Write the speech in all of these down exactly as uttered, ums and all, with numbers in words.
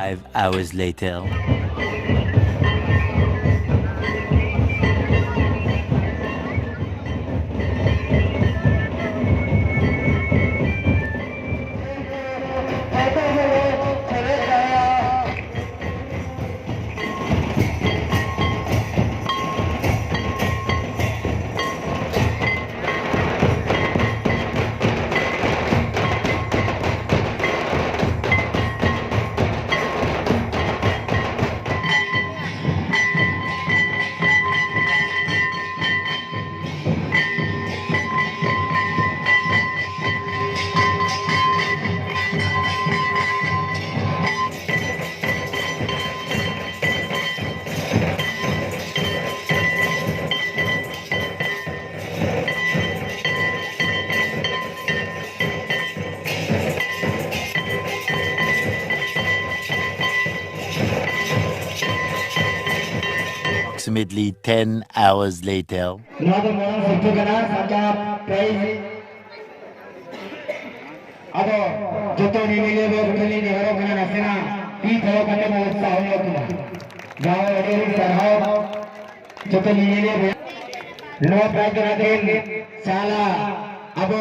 Five hours later. Approximately ten hours later. ᱱᱚᱣᱟ ᱫᱚ ᱢᱟᱲᱟᱝ ᱥᱤᱨᱯᱟᱹ ᱠᱟᱱᱟ, ᱥᱟᱱᱛᱟᱲ prize᱾ ᱟᱫᱚ ᱡᱚᱛᱚ ᱧᱮᱧᱮᱞᱤᱭᱟᱹ ᱠᱚ ᱴᱷᱮᱱ ᱞᱤᱧ ᱱᱮᱦᱚᱨᱚᱜ ᱠᱟᱱᱟ, ᱱᱟᱥᱮᱱᱟᱜ ᱛᱤ ᱛᱷᱟᱭᱚ ᱠᱟᱛᱮ ᱵᱚᱱ ᱩᱛᱥᱟᱦᱚ ᱧᱚᱜ ᱠᱚᱢᱟ᱾ ᱡᱟᱦᱟᱸ ᱟᱹᱰᱤ ᱟᱹᱰᱤ ᱥᱟᱨᱦᱟᱣ ᱡᱚᱛᱚ ᱧᱮᱧᱮᱞᱤᱭᱟᱹ ᱵᱚᱭᱦᱟ᱾ ᱱᱚᱣᱟ prize ᱫᱚ ᱱᱟᱜ ᱠᱤᱱ ᱪᱟᱞᱟ ᱟᱵᱚ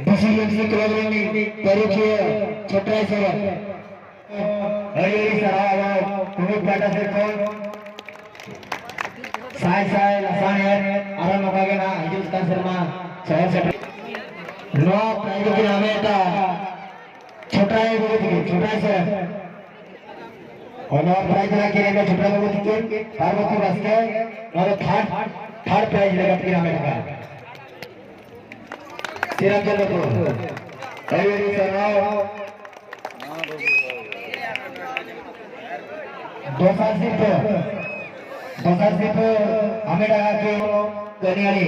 ᱵᱤᱥᱤ ᱮᱢ ᱥᱤ club ᱨᱮᱱ ᱯᱟᱹᱨᱩᱠᱷᱤᱭᱟᱹ ᱪᱷᱚᱴᱨᱟᱭ ᱥᱚᱨᱮᱱ᱾ ᱟᱹᱰᱤ ᱟᱹᱰᱤ ᱥᱟᱨᱦᱟᱣ ᱟᱵᱚ ᱠᱚᱢᱤᱴᱤ ᱯᱟᱦᱴᱟ ᱥᱮᱫ ᱠᱷᱚᱱ᱾ ᱥᱟᱭ ᱥᱟᱭ ᱞᱟᱥᱟᱲᱦᱮᱫ ᱟᱨᱦᱚᱸ ᱱᱚᱝᱠᱟ ᱜᱮ ᱱᱟᱦᱟᱜ ᱦᱤᱡᱩᱜ ᱠᱟᱱ ᱥᱮᱨᱢᱟ ᱥᱚᱦᱚᱨ ᱥᱮᱴᱮᱨ᱾ ᱱᱚᱣᱟ prize ᱫᱚᱠᱤᱱ ᱦᱟᱢᱮᱴᱟ ᱪᱷᱚᱴᱨᱟᱭ ᱵᱟᱹᱵᱩ ᱛᱟᱹᱠᱤᱱ, ᱪᱷᱚᱴᱨᱟᱭ ᱥᱚᱨᱮᱱ᱾ ᱱᱚᱣᱟ prize ᱫᱚ ᱱᱟᱦᱟᱜ ᱠᱤᱱ ᱦᱟᱢᱮᱴᱟ ᱪᱷᱚᱴᱨᱟᱭ ᱵᱟᱹᱵᱩ ᱛᱟᱹᱠᱤᱱ, ᱯᱟᱨᱵᱚᱛᱤ ᱵᱟᱥᱠᱮ, ᱱᱚᱣᱟ ᱫᱚ third, third prize ᱞᱮᱠᱟ ᱛᱮᱠᱤᱱ ᱦᱟᱢᱮᱴ ᱟᱠᱟᱫᱼᱟ᱾ ᱥᱤᱨᱟᱡᱽᱪᱚᱸᱫᱽᱨᱚᱯᱩᱨ᱾ ᱟᱹᱰᱤ ᱟᱹᱰᱤ ᱥᱟᱨᱦᱟᱣ᱾ ᱫᱚᱥᱟᱨ ᱥᱤᱨᱯᱟᱹ, ᱫᱚᱥᱟᱨ ᱥᱤᱨᱯᱟᱹ ᱦᱟᱢᱮᱴ ᱟᱠᱟᱫ ᱠᱤᱱ ᱠᱟᱹᱱᱤᱭᱟᱹᱲᱤ᱾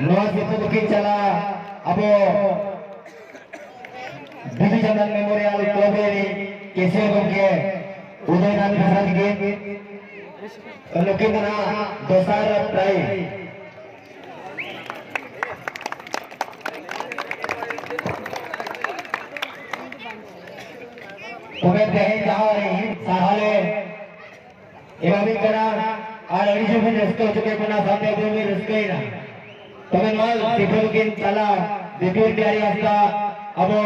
ᱱᱚᱣᱟ ᱥᱤᱨᱯᱟᱹ ᱫᱚᱠᱤᱱ ᱪᱟᱞᱟᱜᱼᱟ ᱟᱵᱚ ᱵᱤᱫᱩ ᱪᱟᱸᱫᱟᱱ Memorial Club ᱨᱮᱱ cashier ᱜᱚᱢᱠᱮ ᱩᱫᱚᱭᱱᱟᱛᱷ ᱵᱮᱥᱨᱟ ᱛᱟᱹᱠᱤᱱ᱾ ᱱᱩᱠᱤᱱ ᱫᱚ ᱱᱟᱦᱟᱜ ᱫᱚᱥᱟᱨ prize᱾ ᱛᱚᱵᱮ ᱛᱮᱦᱮᱧ ᱡᱟᱦᱟᱸ ᱨᱮ ᱥᱟᱨᱦᱟᱣ ᱞᱮ ᱮᱢᱟᱵᱤᱱ ᱠᱟᱱᱟ ᱟᱨ ᱟᱹᱰᱤ ᱡᱳᱨ ᱵᱤᱱ ᱨᱟᱹᱥᱠᱟᱹ ᱦᱚᱪᱚ ᱠᱮᱫ ᱵᱚᱱᱟ, ᱥᱟᱶᱛᱮ ᱟᱵᱚ ᱵᱤᱱ ᱨᱟᱹᱥᱠᱟᱹᱭᱮᱱᱟ᱾ ᱛᱚᱵᱮ ᱱᱚᱣᱟ ᱥᱤᱨᱯᱷᱟᱹ ᱫᱚᱠᱤᱱ ᱪᱟᱞᱟ ᱵᱤᱯᱤᱱ ᱵᱤᱦᱟᱨᱤ ᱦᱟᱸᱥᱫᱟ, ᱟᱵᱚ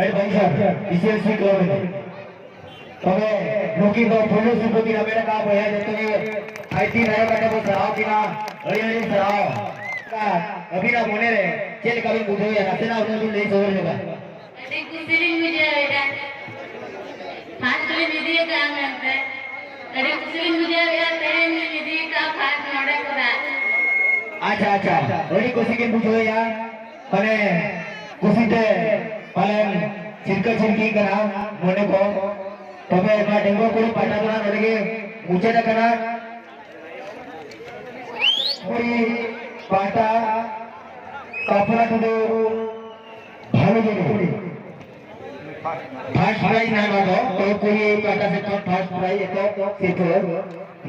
advisor, ᱵᱤᱥᱤ ᱮᱞ ᱥᱤ ᱠᱞᱟᱵᱽ ᱨᱤᱱᱤᱡ᱾ ᱛᱚᱵᱮ ᱱᱩᱠᱤᱱ ᱫᱚ ᱯᱩᱭᱞᱩ ᱥᱤᱨᱯᱷᱟᱹ ᱠᱤᱱ ᱦᱟᱢᱮᱴ ᱟᱠᱟᱫ ᱵᱚᱭᱦᱟ, ᱡᱚᱛᱚ ᱜᱮ ᱯᱷᱟᱭᱤᱴᱤᱝ ᱫᱷᱟᱨᱮ ᱠᱟᱛᱮ ᱵᱚ ᱥᱟᱨᱦᱟᱣ ᱠᱤᱱᱟ᱾ ᱟᱹᱰᱤ ᱟᱹᱰᱤ ᱥᱟᱨᱦᱟᱣ᱾ ᱟᱹᱵᱤᱱᱟᱜ ᱢᱚᱱᱮ ᱨᱮ ᱪᱮᱫ ᱞᱮᱠᱟ ᱵᱤᱱ ᱵᱩᱡᱷᱟᱹᱣᱮᱫᱼᱟ, ᱱᱟᱥᱮᱱᱟᱜ ᱩᱱᱟᱹᱜ ᱵᱤᱱ ᱞᱟᱹᱭ ᱥᱚᱫᱚᱨ ᱧᱚᱜᱟ? ᱟᱹᱰᱤ ᱠᱩᱥᱤ ᱞᱤᱧ ᱵᱩᱡᱷᱟᱹᱣᱮᱫᱟ᱾ ᱯᱷᱟᱥᱴ ᱞᱤᱧ ᱤᱫᱤ ᱟᱠᱟᱫᱼᱟ ᱢᱮᱱᱛᱮ᱾ ᱟᱹᱰᱤ ᱠᱩᱥᱤ ᱞᱤᱧ ᱵᱩᱡᱷᱟᱹᱣᱮᱫᱟ, ᱛᱮᱦᱮᱧ ᱞᱤᱧ ᱤᱫᱤ ᱟᱠᱟᱫᱼᱟ ᱯᱷᱟᱥᱴ ᱱᱚᱰᱮ ᱠᱷᱚᱱᱟᱜ᱾ ᱟᱪᱪᱷᱟ, ᱟᱪᱪᱷᱟ, ᱟᱹᱰᱤ ᱠᱩᱥᱤ ᱜᱮᱧ ᱵᱩᱡᱷᱟᱹᱣᱮᱫᱼᱟ᱾ ᱢᱟᱱᱮ ᱠᱩᱥᱤᱛᱮ ᱯᱟᱞᱮᱱ ᱪᱤᱨᱠᱟᱹ ᱪᱤᱨᱠᱤ ᱠᱟᱱᱟ ᱢᱚᱱᱮ ᱠᱚ᱾ ᱛᱚᱵᱮ ᱱᱚᱣᱟ ᱰᱟᱺᱜᱩᱣᱟᱹ ᱠᱩᱲᱤ ᱯᱟᱦᱴᱟ ᱫᱚ ᱱᱟᱜ ᱱᱚᱰᱮ ᱜᱮ ᱢᱩᱪᱟᱹᱫ ᱟᱠᱟᱱᱟ᱾ ᱠᱩᱲᱤ ᱯᱟᱦᱴᱟ ᱠᱟᱯᱨᱟ ᱴᱩᱰᱩ ᱵᱷᱟᱱᱩ ᱴᱩᱰᱩ᱾ ᱯᱷᱟᱥᱴ ᱯᱨᱟᱭᱤᱡᱽ ᱱᱟᱜ ᱱᱚᱣᱟ ᱫᱚ, ᱛᱚ ᱠᱩᱲᱤ ᱯᱟᱦᱴᱟ ᱥᱮᱫ ᱠᱷᱚᱱ ᱯᱷᱟᱥᱴ ᱯᱨᱟᱭᱤᱡᱽ ᱮᱛᱚᱦᱚᱵ ᱥᱤᱨᱯᱷᱟᱹ᱾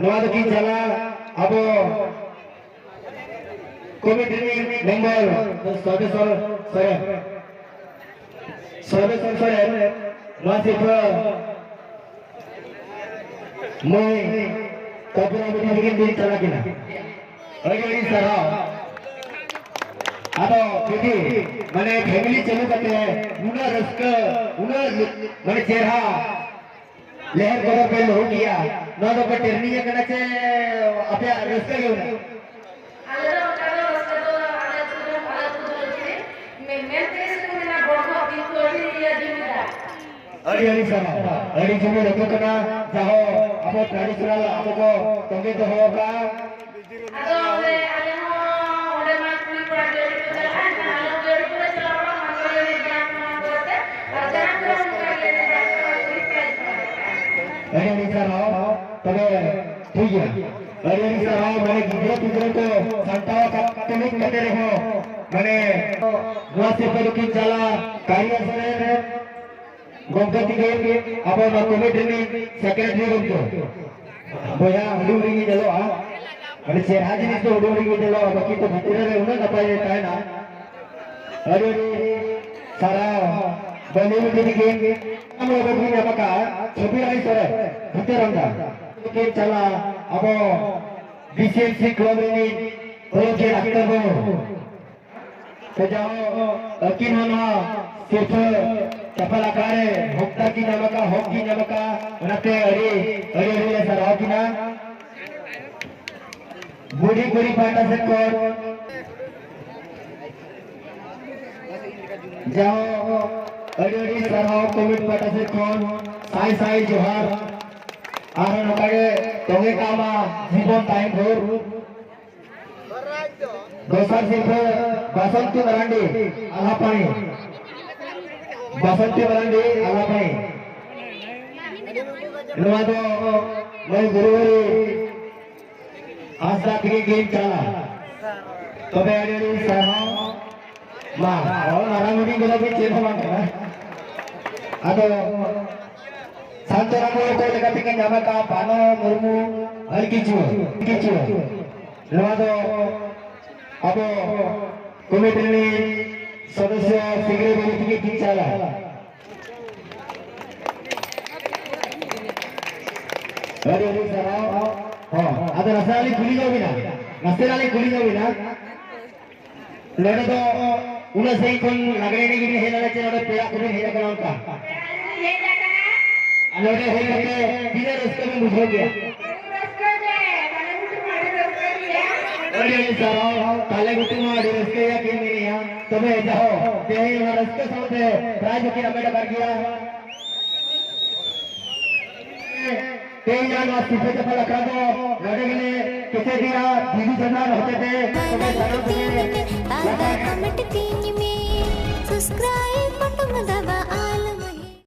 ᱱᱚᱣᱟ ᱫᱚᱠᱤᱱ ᱪᱟᱞᱟ ᱟᱵᱚ ᱠᱚᱢᱤᱴᱤ ᱨᱤᱱᱤᱡ ᱢᱮᱢᱵᱟᱨ ᱥᱚᱨᱵᱮᱥᱚᱨ ᱥᱚᱨᱮᱱ᱾ ᱥᱚᱨᱵᱮᱥᱚᱨ ᱥᱚᱨᱮᱱ, ᱱᱚᱣᱟ ᱥᱤᱨᱯᱷᱟᱹ ᱢᱟᱹᱭ ᱠᱟᱯᱨᱟ ᱵᱤᱴᱤ ᱛᱟᱹᱠᱤᱱ ᱵᱤᱱ ᱪᱟᱞᱟ ᱠᱤᱱᱟ᱾ ᱟᱹᱰᱤ ᱟᱹᱰᱤ ᱥᱟᱨᱦᱟᱣ᱾ ᱟᱫᱚ ᱫᱤᱫᱤ, ᱢᱟᱱᱮ ᱯᱷᱮᱢᱤᱞᱤ ᱪᱟᱹᱞᱩ ᱠᱟᱛᱮ ᱩᱱᱟᱹᱜ ᱨᱟᱹᱥᱠᱟᱹ, ᱩᱱᱟᱹᱜ ᱢᱟᱱᱮ ᱪᱮᱦᱨᱟ ᱞᱮᱦᱮᱨ ᱠᱚᱫᱚ ᱯᱮ ᱞᱩᱦᱩᱠ ᱜᱮᱭᱟ᱾ ᱱᱚᱣᱟ ᱫᱚ ᱯᱮ ᱴᱨᱮᱱᱤᱝ ᱟᱠᱟᱱᱟ ᱪᱮ ᱟᱯᱮᱭᱟᱜ ᱨᱟᱹᱥᱠᱟᱹ ᱜᱮ ᱢᱮᱱᱟᱜᱼᱟ? ᱟᱞᱮ ᱫᱚ ᱚᱱᱠᱟ ᱫᱚ ᱨᱟᱹᱥᱠᱟᱹ ᱫᱚ ᱟᱞᱮ ᱟᱹᱛᱩ ᱫᱚ, ᱟᱞᱮ ᱟᱹᱛᱩ ᱫᱚ ᱪᱮᱫ ᱢᱮ-, ᱢᱮᱱ ᱛᱮᱜᱮ ᱥᱮ ᱠᱚ ᱢᱮᱱᱟ ᱵᱚᱲ ᱫᱚ ᱠᱤᱱᱛᱩ ᱟᱹᱰᱤ ᱤᱭᱟᱹ ᱡᱩᱢᱤᱫᱟᱨ᱾ ᱟᱹᱰᱤ ᱟᱹᱰᱤ ᱥᱟᱨᱦᱟᱣ᱾ ᱟᱹᱰᱤ ᱡᱩᱢᱤᱫ ᱟᱹᱛᱩ ᱠᱟᱱᱟ, ᱡᱟᱦᱳ ᱟᱵᱚ ᱴᱨᱟᱰᱤᱥᱚᱱᱟᱞ ᱟᱵᱚ ᱠᱚ ᱛᱚᱸᱜᱮ ᱫᱚᱦᱚ ᱟᱠᱟᱫᱼᱟ᱾ ᱟᱫᱚ ᱚᱸᱰᱮ ᱟᱞᱮ ᱦᱚᱸ ᱚᱸᱰᱮ ᱢᱟ ᱠᱩᱲᱤ ᱠᱚᱲᱟ ᱜᱟᱹᱰᱤ ᱠᱚ ᱪᱟᱞᱟᱜᱼᱟ, ᱮᱱᱠᱷᱟᱱ ᱟᱞᱮ ᱦᱚᱸ ᱜᱟᱹᱰᱤ ᱠᱚᱞᱮ ᱪᱟᱞᱟᱣ ᱵᱟᱲᱟᱜᱼᱟ, ᱢᱟᱱᱠᱚᱨ ᱮᱱᱮᱡ ᱵᱟᱲᱟ ᱠᱚ, ᱢᱟᱱᱠᱚᱨ ᱛᱮ, ᱟᱨ ᱡᱟᱦᱟᱸ ᱠᱚᱨᱮ ᱚᱱᱠᱟ ᱜᱮ ᱮᱱᱮᱡ ᱵᱟᱲᱟ ᱠᱚ ᱦᱩᱭᱩᱜ ᱠᱟᱱᱟ᱾ ᱟᱹᱰᱤ ᱟᱹᱰᱤ ᱥᱟᱨᱦᱟᱣ᱾ ᱛᱚᱵᱮ ᱴᱷᱤᱠ ᱜᱮᱭᱟ, ᱟᱹᱰᱤ ᱟᱹᱰᱤ ᱥᱟᱨᱦᱟᱣ᱾ ᱢᱟᱱᱮ ᱜᱤᱫᱽᱨᱟᱹ ᱯᱤᱫᱽᱨᱟᱹ ᱠᱚ ᱥᱟᱱᱛᱟᱲ ᱠᱟᱛᱷᱟ ᱠᱟᱛᱮ ᱨᱮᱦᱚᱸ ᱢᱟᱱᱮ ᱱᱚᱣᱟ ᱥᱤᱨᱯᱟᱹ ᱫᱚᱠᱤᱱ ᱪᱟᱞᱟ ᱠᱟᱨᱤᱭᱟ ᱥᱚᱨᱮᱱ ᱜᱚᱢᱠᱮ ᱛᱤᱠᱤᱱ, ᱟᱵᱚ ᱱᱚᱣᱟ ᱠᱚᱢᱤᱴᱤ ᱨᱤᱱᱤᱡ ᱥᱮᱠᱨᱮᱴᱟᱨᱤ ᱜᱚᱢᱠᱮ᱾ ᱵᱚᱭᱦᱟ ᱦᱩᱰᱤᱧ ᱦᱩᱰᱤᱧ ᱜᱮ ᱧᱮᱞᱚᱜᱼᱟ, ᱟᱹᱰᱤ ᱪᱮᱦᱨᱟ ᱡᱤᱱᱤᱥ ᱫᱚ ᱦᱩᱰᱤᱧ ᱦᱩᱰᱤᱧ ᱜᱮ ᱧᱮᱞᱚᱜᱼᱟ, ᱵᱟᱹᱠᱤ ᱫᱚ ᱵᱷᱤᱛᱨᱤ ᱨᱮ ᱩᱱᱟᱹᱜ ᱱᱟᱯᱟᱭ ᱜᱮ ᱛᱟᱦᱮᱱᱟ᱾ ᱟᱹᱰᱤ ᱟᱹᱰᱤ ᱥᱟᱨᱦᱟᱣ᱾ ᱵᱟᱹᱞᱤ ᱞᱩᱴᱤ ᱛᱤᱠᱤᱱ ᱟᱢ ᱞᱚᱜᱚᱱ ᱠᱤᱱ ᱧᱟᱢ ᱟᱠᱟᱫᱼᱟ ᱪᱷᱚᱵᱤ ᱟᱹᱲᱤ ᱥᱚᱨᱮ ᱵᱷᱤᱛᱟᱹᱨ ᱟᱢᱫᱟ ᱠᱤᱱ ᱪᱟᱞᱟᱜᱼᱟ ᱟᱵᱚ ᱵᱤ ᱥᱤ ᱮᱢ ᱥᱤ ᱠᱞᱟᱵᱽ ᱨᱤᱱᱤᱡ ᱦᱚᱲ ᱜᱮ ᱰᱟᱠᱛᱟᱨ ᱵᱟᱹᱵᱩ᱾ ᱥᱟᱡᱟᱣ ᱟᱹᱠᱤᱱ ᱦᱚᱸ ᱱᱚᱣᱟ ᱥᱤᱨᱯᱷᱟᱹ ᱪᱟᱯᱟᱞ ᱟᱠᱷᱲᱟ ᱨᱮ ᱦᱚᱠᱫᱟᱨ ᱠᱤᱱ ᱧᱟᱢ ᱟᱠᱟᱫᱼᱟ, ᱦᱚᱠ ᱠᱤᱱ ᱧᱟᱢ ᱟᱠᱟᱫᱼᱟ, ᱚᱱᱟᱛᱮ ᱟᱹᱰᱤ ᱟᱹᱰᱤ ᱟᱹᱰᱤ ᱞᱮ ᱥᱟᱨᱦᱟᱣ ᱠᱤᱱᱟ᱾ ᱵᱩᱰᱷᱤ ᱠᱩᱲᱤ ᱯᱟᱦᱴᱟ ᱥᱮᱫ ᱠᱷᱚᱱ ᱡᱟᱦᱟᱸ ᱟᱹᱰᱤ ᱟᱹᱰᱤ ᱥᱟᱨᱦᱟᱣ ᱠᱚᱢᱤᱴᱤ ᱯᱟᱦᱴᱟ ᱥᱮᱫ ᱠᱷᱚᱱ ᱥᱟᱭ ᱥᱟᱭ ᱡᱚᱦᱟᱨ᱾ ᱟᱨ ᱱᱚᱝᱠᱟ ᱜᱮ ᱛᱚᱸᱜᱮ ᱠᱟᱜ ᱢᱟ ᱡᱤᱵᱚᱱ ᱛᱟᱭᱚᱢ ᱵᱷᱳᱨ᱾ ᱫᱚᱥᱟᱨ ᱥᱤᱨᱯᱷᱟᱹ ᱵᱟᱥᱚᱱᱛᱤ ᱢᱟᱨᱟᱱᱰᱤ ᱟᱞᱟᱯᱟᱭ᱾ ᱵᱟᱥᱚᱱᱛᱤ ᱢᱟᱨᱟᱱᱰᱤ ᱟᱞᱟᱯᱟᱭ᱾ ᱱᱚᱣᱟ ᱫᱚ ᱢᱟᱹᱭ ᱜᱩᱨᱩᱣᱟᱨᱤ ᱦᱟᱸᱥᱫᱟ ᱛᱮᱜᱮ ᱜᱮᱢ ᱪᱟᱞᱟᱜᱼᱟ᱾ ᱛᱚᱵᱮ ᱟᱹᱰᱤ ᱟᱹᱰᱤ ᱥᱟᱨᱦᱟᱣ᱾ ᱢᱟ, ᱦᱚᱲ ᱢᱟᱨᱟᱝ ᱦᱩᱰᱤᱧ ᱠᱚᱫᱚ ᱪᱮᱫ ᱦᱚᱸ ᱵᱟᱝ ᱠᱟᱱᱟ᱾ ᱟᱫᱚ ᱥᱟᱱᱛᱚᱨᱟᱢ ᱠᱚ ᱞᱮᱠᱟ ᱛᱮᱜᱮ ᱧᱟᱢ ᱟᱠᱟᱫ ᱯᱟᱱᱚ ᱢᱩᱨᱢᱩ ᱟᱨ ᱠᱤᱪᱷᱩ, ᱠᱤᱪᱷᱩ᱾ ᱱᱚᱣᱟ ᱫᱚ ᱟᱵᱚ ᱠᱚᱢᱤᱴᱤ ᱨᱤᱱᱤᱡ ᱥᱚᱫᱚᱥᱥᱚ ᱥᱤᱝᱨᱟᱹᱭ ᱵᱟᱹᱵᱩ ᱛᱤᱠᱤᱱ ᱠᱤᱱ ᱪᱟᱞᱟ᱾ ᱟᱹᱰᱤ ᱟᱹᱰᱤ ᱥᱟᱨᱦᱟᱣ᱾ ᱦᱚᱸ, ᱟᱫᱚ ᱱᱟᱥᱮᱱᱟᱜ ᱞᱤᱧ ᱠᱩᱞᱤ ᱧᱚᱜ ᱵᱤᱱᱟ, ᱱᱟᱥᱮᱱᱟᱜ ᱞᱤᱧ ᱠᱩᱞᱤ ᱧᱚᱜ ᱵᱤᱱᱟ᱾ ᱱᱚᱰᱮ ᱫᱚ ᱩᱱᱟᱹᱜ ᱥᱟᱺᱜᱤᱧ ᱠᱷᱚᱱ ᱞᱟᱜᱽᱲᱮ ᱮᱱᱮᱡ ᱜᱮᱵᱤᱱ ᱦᱮᱡ ᱞᱮᱱᱟ ᱪᱮ ᱱᱚᱰᱮ ᱯᱮᱲᱟ ᱠᱚᱵᱤᱱ ᱦᱮᱡ ᱟᱠᱟᱱᱟ ᱚᱱᱠᱟ? ᱦᱮᱡ ᱟᱠᱟᱱᱟ᱾ ᱟᱨ ᱱᱚᱰᱮ ᱦᱮᱡ ᱠᱟᱛᱮ ᱛᱤᱱᱟᱹᱜ ᱨᱟᱹᱥᱠᱟᱹ ᱵᱤᱱ ᱵᱩᱡᱷᱟᱹᱣ ᱠᱮᱫᱟ? ᱨᱟᱹᱥᱠᱟᱹ ᱜᱮ, ᱛᱟᱞᱮ ᱜᱩᱴᱤ ᱢᱟ ᱟᱹᱰᱤ ᱨᱟᱹᱥᱠᱟᱹ ᱜᱮᱭᱟ᱾ ᱟᱹᱰᱤ ᱟᱹᱰᱤ ᱥᱟᱨᱦᱟᱣ, ᱛᱟᱞᱮ ᱜᱩᱴᱤ ᱢᱟ ᱟᱹᱰᱤ ᱨᱟᱹᱥᱠᱟᱹ ᱜᱮᱭᱟ ᱠᱤᱱ ᱢᱮᱱᱮᱜᱼᱟ᱾ ᱛᱚᱵᱮ ᱡᱟᱦᱳ, ᱛᱮᱦᱮᱧ ᱚᱱᱟ ᱨᱟᱹᱥᱠᱟᱹ ᱥᱟᱶᱛᱮ prize ᱦᱚᱸᱠᱤᱱ ᱦᱟᱢᱮᱴ ᱟᱠᱟᱫ ᱜᱮᱭᱟ᱾ ᱛᱮᱦᱮᱧᱟᱜ ᱱᱚᱣᱟ ᱥᱤᱨᱯᱷᱟᱹ ᱪᱟᱯᱟᱞ ᱟᱠᱷᱲᱟ ᱫᱚ ᱱᱚᱰᱮ ᱜᱮᱞᱮ ᱠᱮᱪᱮᱫᱮᱜᱼᱟ, ᱵᱤᱫᱩ ᱪᱟᱸᱫᱟᱱ ᱦᱚᱛᱮᱛᱮ᱾ ᱛᱚᱵᱮ ᱥᱟᱱᱟᱢ ᱠᱚᱜᱮ ᱞᱟᱛᱟᱨ